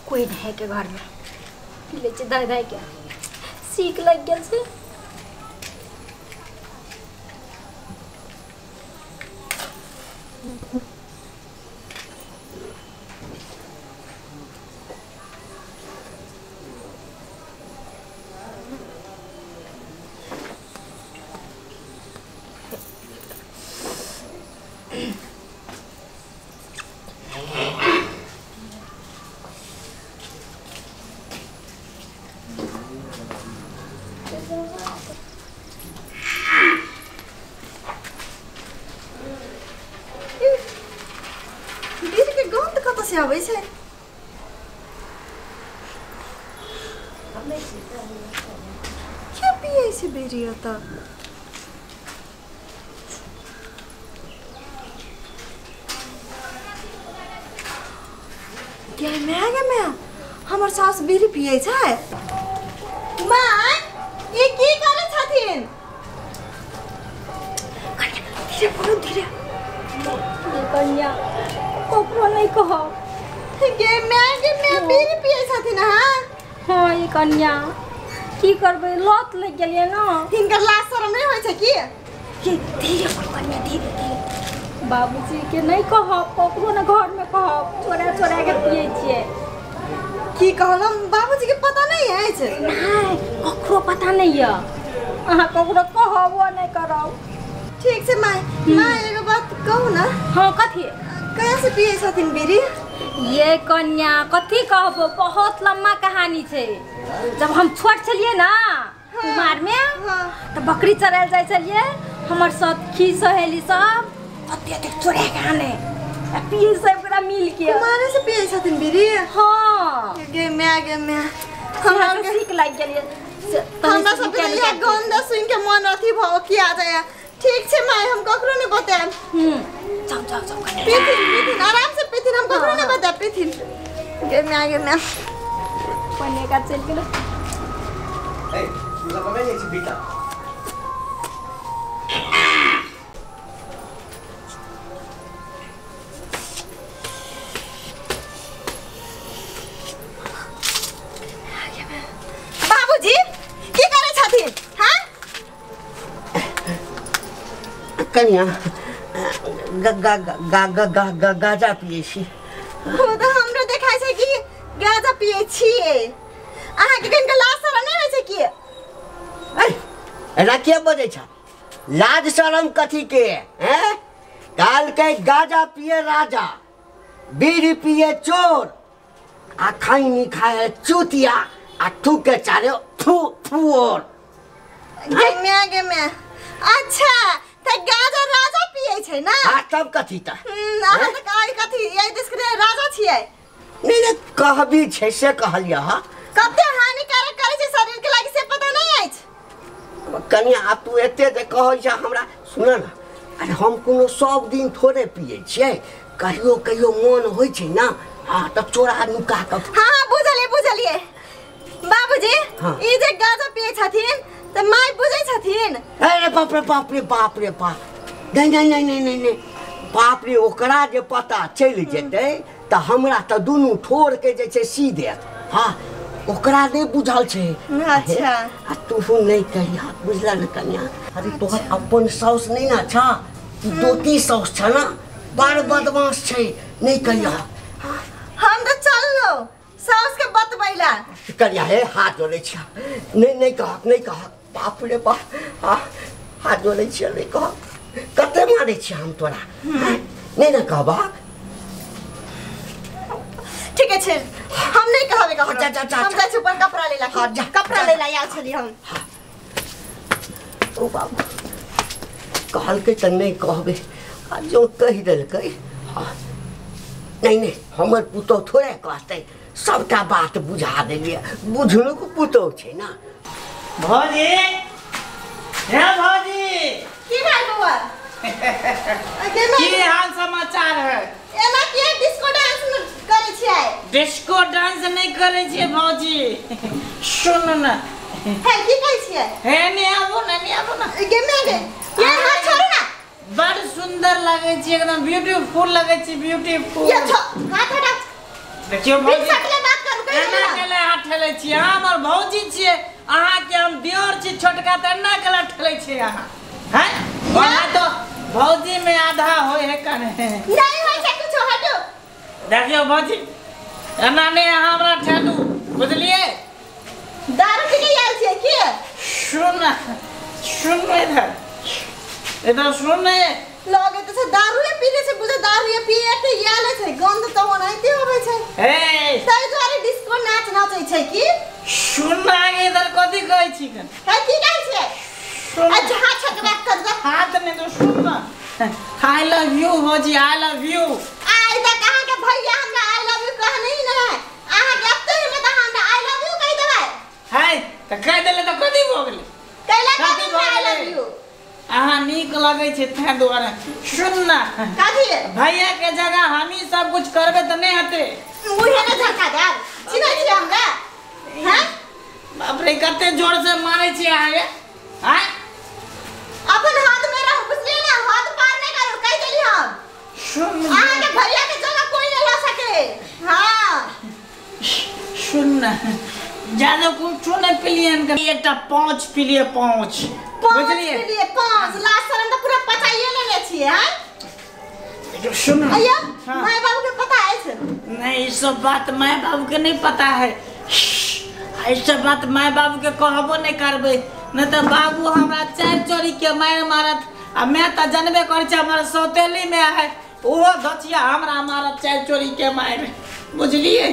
कोई नहीं है के घर में पी लै छियै दाइ दाइ के सीख लागि गेल छै। आबै छै के पियै छै बीड़ी ओतऽ? गे my हमर सास बीड़ी पियै छै। My ई की करै छथिन? धीरे बोलू धीरे। कन्या ककरो नहीं कहब। गे my बीड़ी पियै छथिन अहाँ? हाँ ये कन्या की करबै लत लागि गेलियै ने। हिनकर लाज शरम नहि होइ छै की? धीरे बोलू कन्या धीरे धीरे। बाबूजी के नहीं कहब ककरो ने घर में कहब चोरा चोरा के पियै छियै। की कहलहुँ बाबूजी के पता नहीं अछि? नहीं ककरो पता नहीं यऽ अहाँ ककरो कहबो नहीं करब। ठीक छै my. My एगो बात कहू ने। हाँ कथी? कहिया से पियै छथिन बीड़ी? ये कन्या कथी कहबो बहुत लम्बा कहानी छै। जब हम छोट छलियै ना कुमार में तऽ बकरी चरायल जाइ छलियै हमर सखी सहेली सब अते अते चोरा के आने आ पियै सब ओकरा मिल के। कुमारे से पियै छथिन बीड़ी? हाँ। गे my गे my हमरा सीख लागि गेलियै। हमरा सबके इएह गन्ध सुनि के मन अथी भऽ की आ जाइए। ठीक छै my हम ककरो नहि बतायब। जाउ जाउ जाउ पीथिन पीथिन आराम से पीथिन हम ककरो नहि बतायब पीथिन। गे my गे my पन्ने का चलि गेलै। ए लगबै नै छै बीटा। बाबूजी की करै छथिन? हाँ कन्या गाजा पियै छी। ओ तऽ हमरो देखाइ छै कि गाजा पियै छियै। अहाँके कनिका लाज शरम नहि होइ छै की? एना किया बजै छ? लाज शरम कथी के हैं? कहलकै गाजा पिए राजा बीड़ी पिए चोर आ खैनी खाए चूतिया आ थूके चारे थू थू और। गे my गे my. अच्छा तऽ गाजा राजा पियै छै ना? हाँ तब कथी तऽ अहाँ तऽ कहै कथी एहि देशके राजा छियै। नहि नहि कहबी छै से कहलियै। हाँ कते हानिकारक करै छै शरीर के लागि से पता नहि अछि। कनिया आब तू एते जे कहै छ हमरा सुन न। अरे हम कोनो सब दिन थोड़े पियै छियै कहियो कहियो मन होइ छै ना। हाँ तऽ चोरा नुका कऽ। हाँ बुझलियै बुझलियै बाबूजी। ई जे गाजा पियै छथिन तऽ my बुझै छथिन? अरे बाप रे बाप रे बाप रे बाप नहीं नहीं नहीं नहीं नहीं नहीं बाप रे ओकरा जे पता चलि जेतै तऽ हमरा तऽ दुनू ठोर के जे छै सी देत। हाँ ओकरा नहि बुझल छै। अच्छा आ तू नहि कहिया बुझल ने कन्या। अरे तोहर अपन साउस नहि ने छ दोती साउस छ ना बड़ बदमाश छै नहीं कहिया। हम तऽ चललहुँ साउस के बतबैला। कन्या हे हाथ जोड़ै छियै नहीं नहीं कहक नहीं कहक बाप रे बाप। हाँ हाथ जोड़ै छियै नहीं कहक। कते मारै छियै हम तोरा नहीं ने कहबक? ठीक छै हम नहीं कहबे ककरो। जा जा जा हम जाइ छी ऊपर कपड़ा लै ला। कपड़ा लै ला आयल छली हम। ओ बाबू कहलकै तऽ नहीं कहबै आ जो कहि देलकै। नहीं नहीं हमर पुतोह थोड़े कहतै सबटा बात बुझा देलियै बुझनुक पुतोह छै ना। भौजी हे भौजी की भेल बौआ? की हाल समाचार है? एना किया डिस्को डांस करै छियै? डिस्को डांस नहीं करै छियै भौजी सुन न। हे की कहै छियै? हे ने आबू ना ने आबू ना। गे my गे ये हाथ छोड़ू ना। बड़ सुंदर लगे छी एकदम ब्यूटीफुल लगे छी ब्यूटीफुल। ये छो हाथ हटा। देखियो भौजी सकले बात करू। एना केले अहाँ ठेलै छियै? अहाँ हमर भौजी छियै, अहाँके हम दियोर छी छोटका, तऽ एना केला ठेलै छियै अहाँ? हैं, ओना तो भौजी में आधा होय है कने। नहीं होय छै कुछो, हटू। देखियौ भौजी, एना नहि अहाँ हमरा ठेलू, बुझलियै? दारू पी के आयल छियै की? सुन सुन, इधर इधर सुन। लगे तऽ छै दारूए पीने छै, बुझे दारूए पीए के आयल छै, गंध तऽ ओनाहिते अबै छै। ए ताहि दुआरे डिस्को नाच नाचै छै की? सुन आगे इधर, कथी कहै छी कन? है की कहै छियै? सुन। अच्छा हाथ छक बात कर दे। हाथ में तो सुन ना, I love you भौजी, I love you. आइ तक अहाँ के भैया हमरा I love you कहने ही नै है। अहाँ के एते हिम्मत, अहाँ हमरा I love you कहि देबै? है तऽ कहि देले तऽ कथी भऽ गेलै? कैला कथी कहू भऽ I love गेलै? यू। अहाँ नीक लगै छै ताहि दुआरे। सुन ना, कथी? भैया के जगह हमही सब कुछ करबै तऽ नहि हेतै। मुँहे ने झटका देब, चिन्है छियै हमरा? हैं? बाप रे, कते जोर से मारै छियै अहाँ ये? आँय, अपन हाथ में रहू, बुझलियै ने? हाथ पार नहि करू, कहि देली हम। सुन, अहाँ के भैया के जगह कोई नहीं लऽ सके। हाँ सुन ना, ज्यादा कुछो नहि पिलियै हन, एकटा पाँच पिलियै, पाँच। पाँच बुझलियै? पिलियै पाँच, लास्ट शरम तऽ पूरा पचाइए लेने छियै। हैं? सुन। अय्या हाँ। My बाबू के पता अछि? नहीं, ई सब बात my बाबू के नहीं पता है। ई सब बात my बाबू के कहबो नहीं करबै, नहीं तऽ बाबू हमरा चारि चोरी के मारि मारत। आ मैं तऽ जनबे करै छी, हमर सौतेली में है, ओहो धचिया हमरा मारत चारि चोरी के मारि, बुझलियै?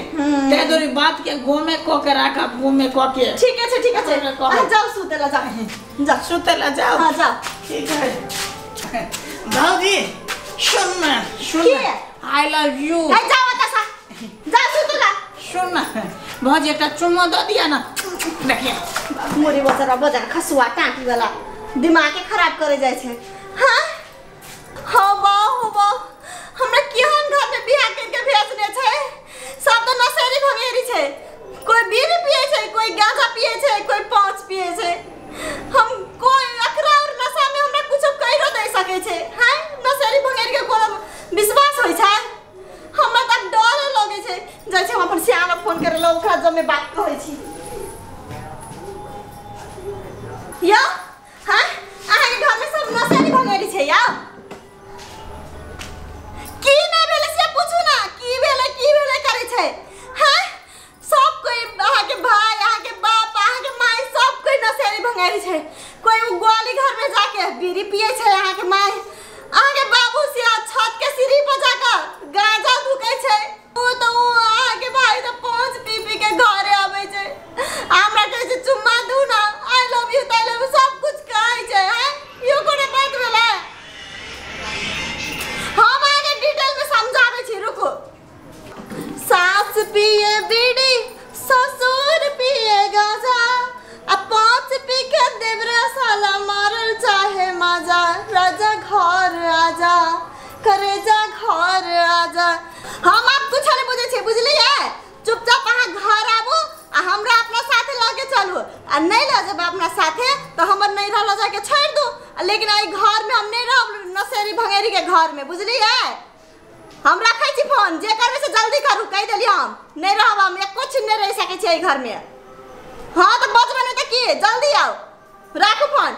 ताहि दुआरे बात के घूमे कऽ के राखब, घूमे कऽ के। ठीक छै, ठीक छै। कहू। अहाँ जाउ सुतै लए, जाउ जाउ। सुतै लए जाउ? हाँ जाउ। ठीक है भौजी, सुन ना, सुन। की? I love you. है जाउ एतऽ सँ, जाउ सुतै लए। सुन ना भौजी, एकटा चुम्मा दऽ दिअ ना, देखिए। मोरे बजरा बजरा खसुआ टाँटी वाला दिमाग के खराब करे जाइ छै। हाँ हाँ बा हो बा, हमरा केहन घर में बियाह करके भेजने छै? सब तऽ नशेरी भंगेरी छै, कोई बीड़ी पिए छै, कोई गांजा पिए छै, कोई पाँच पिए छै। हम कोई अकरा और नशा में हमरा कुछो कहिरो दे सके छै। हैं, नशेरी भंगेरी के कोनो विश्वास होइ छै? हमरा तऽ डर लगे छै। जाइ छै हम अपन सियाना फोन करे ला, ओकरा जमे बात कहै छी। यौ, हाँ, अहाँके घरमे सब नशेरी भंगेरी छै यौ? की नहि भेलै से पूछू ना, की भेलै की भेलै करै छै? हाँ, सब कोई अहाँके भाई, अहाँके बाप, अहाँके माय, सब कोई नशेरी भंगेरी छै। कोई उ गोली घर में जाके बीड़ी पिए छै अहाँके माय, अहाँके बाबू से छत के सीढ़ी पर जाकर गांजा धुकै छै। ओ तऽ ओ अहाँके भाई तऽ पाँच पी पी के घरे आबै छै, हमरा कहै छै चुम्मा दू ना, I love you, I love you, सब कुछ कहै छै। हैं, इहो कोनो बात भेलै? हम अहाँके डिटेल में समझाबै छी, रुकू। सास पिए बीड़ी, ससुर पिए गांजा, आ पाँच पी के देवरा साला मारल चाहे माजा। राजा घर आजा, करेजा घर आजा। हम आब कुछ नहीं बुझै छियै, बुझलियै? चुपचाप अहाँ घर आबू आ हमरा अपना साथे लऽ के चलू, आ नहीं लऽ जेबै अपना साथे तऽ हमर नैहरा लऽ जाके छोड़ि दू, लेकिन एहि घर में हम नहीं रहब, नशेरी भंगेरी के घर में, बुझलियै? हम रखै छी फोन, जे करबै से जल्दी करू, कहि देलियै हम नहीं रहब, हम एको छिन नहीं रहि सकै छी एहि घर में। हाँ तऽ बजबै नहि तऽ की, जल्दी आउ, राखू फोन।